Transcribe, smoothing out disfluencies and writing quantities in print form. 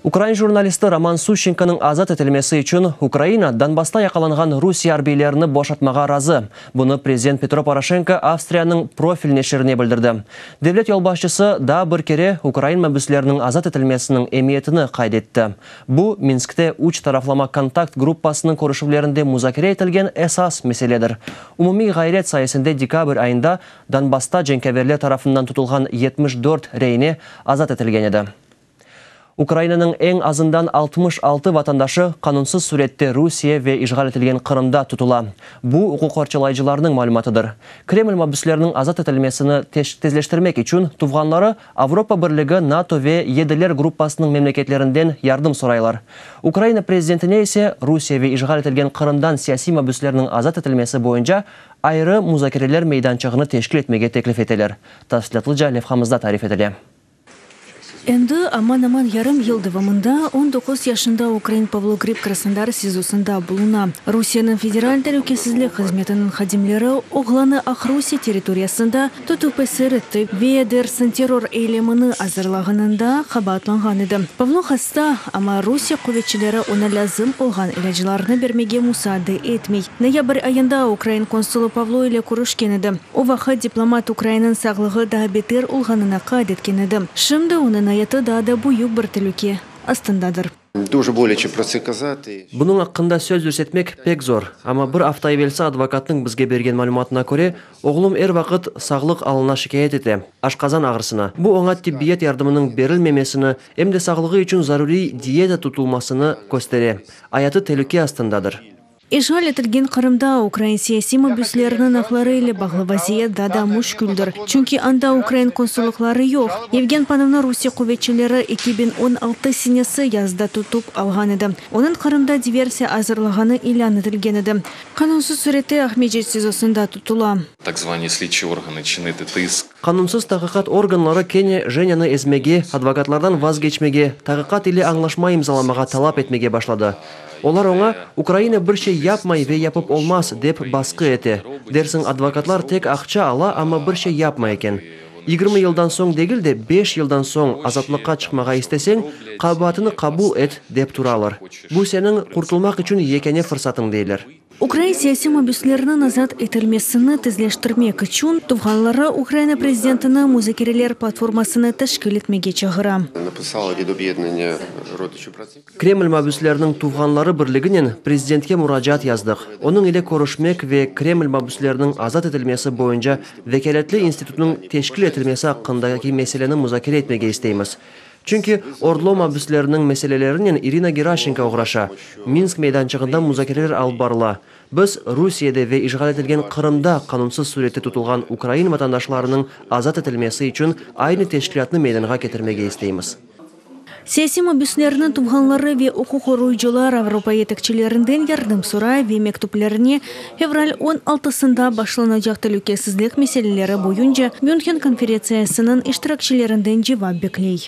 Ukrain jurnalisti Roman Suşçenkonıñ azat etilmesi içün Ukraina Donbassta yaqalanğan Rusiye arbiylerini boşatmağa razı. Bunı prezident Petro Poroşenko Avstriyanıñ Profil neşirine bildirdi. Devlet yolbaşçısı daa bir kere ukrain mabüsleriniñ azat etilmesiniñ emiyetini qayd etti. Bu, Minskte üç taraflama kontakt gruppasınıñ körüşüvlerinde muzakere etilgen esas meseledir. Umumiy ğayret sayesinde dekabr ayında Donbassta cenkâverler tarafından tutulğan 74 reine azat etilgen edi. Ukrainanıñ eñ azından 66 vatandaşı qanunsız sürette Rusiye ve işğal etilgen Qırımda tutula. Bu, uquqqorçalayıcılarnıñ malümatıdır. Kreml mabüsleriniñ azat etilmesini tezleştirmek içün tuvğanları Avropa Birligi, NATO ve Yediler gruppasınıñ memleketlerinden yardım soraylar. Ukraina prezidentine ise Rusiye ve işğal etilgen Qırımdan siyasiy mabüslerniñ azat etilmesi boyunca ayrı muzakereler meydançığını teşkil etmege teklif eteler. Tafsilâtlıca levhamızda tarif etile. Endi aman-aman yarım yıl devamında 19 yaşında ukrain Pavlo Grib Krasnodar SİZOsında buluna. Rusiyeniñ Federal telükesizlik hızmetiniñ hadimleri oğlanı Aqrusiye territoriyasında tutıp esir etti ve dersiñ terror eylemini azırlağanında qabaatlanğan edi. Pavlo hasta, amma Rusiye quvetçileri oña lâzim olğan ilâclarnı bermege musaade etmey. Noyabr ayında ukrain konsulı Pavlo ile körüşken edi. O vaqıt diplomat ukrainniñ sağlığı daa beter olğanını qayd etken edi. Şimdi onıñ ayatı daa da büyük bir telüke astındadır. Дуже боляче про це казати. Bunıñ aqqında söz yürsetmek pek zor, amma bir afta evelsi advokatnıñ bizge bergen malümatına köre, oğlum er vaqıt sağlıq alına şikâyet ete, aşqazan ağrısına. Bu oña tibbiyet yardımınıñ berilmemesini, em de sağlığı içün zaruriy diyeta tutulmasını köstere. Ayatı telüke astındadır. İşğal etilgen Qırımda ukrain siyasiy mabüsleriniñ aqları ile bağlı vaziyet daa da müşküldir, çünki anda ukrain konsullıqları yoq. Yevgen Panovnı Rusiye quvetçileri 2016 senesi yazda tutıp alğan edi. Onıñ Qırımda diversiya azırlağanı ilân etilgen edi. Qanunsız sürette Aqmescit SİZOsında tutula. Tak zvani slidçi organı çiniti tisk. Qanunsız taqiqat organları kene Jenânı ezmege, advokatlardan vazgeçmege, taqiqat ile añlaşma imzalamağa talap etmege başladı. Olar oña, Ukraina bir şey yapmay ve yapıp olmaz, dep basqı ete. Dersiñ, advokatlar tek aqça ala, amma bir şey yapmay eken. 20 yıldan soñ degil de, beş yıldan soñ azatlıqqa çıqmağa isteseñ, qabaatını qabul et, dep turalar. Bu seniñ qurtulmaq içün yekâne fırsatıñ, deyler. Ukrain siyasiy mabüsleriniñ azat etilmesini tezleştirmek içün tuvğanları Ukraina prezidentini muzakereler platformasını teşkil etmege çağıra. Kreml mabüsleriniñ tuvğanları birliginen prezidentke muracaat yazdıq, onıñ ile körüşmek ve Kreml mabüsleriniñ azat etilmesi boyunca vekâletli institutnıñ teşkil etilmesi aqqındaki meseleni muzakere etmege isteymiz. Çünki ORDLO mabüsleriniñ meselelerinen İrina Geraşenko oğraşa, Minsk meydançığında muzakereler alıp barıla. Biz Rusiyede ve işğal etilgen Qırımda qanunsız sürette tutulğan ukrain vatandaşlarınıñ azat etilmesi içün aynı teşkilâtnı meydanğa ketirmege isteymiz. Siyasiy mabüslerniñ tuvğanları ve uquq qoruyıcılar Avropa yetekçilerinden yardım soray ve mektüplerine fevral 16-sında başlanacaq telükesizlik meseleleri boyunca Münhen konferentsiyasınıñ iştirakçilerinden cevap bekley.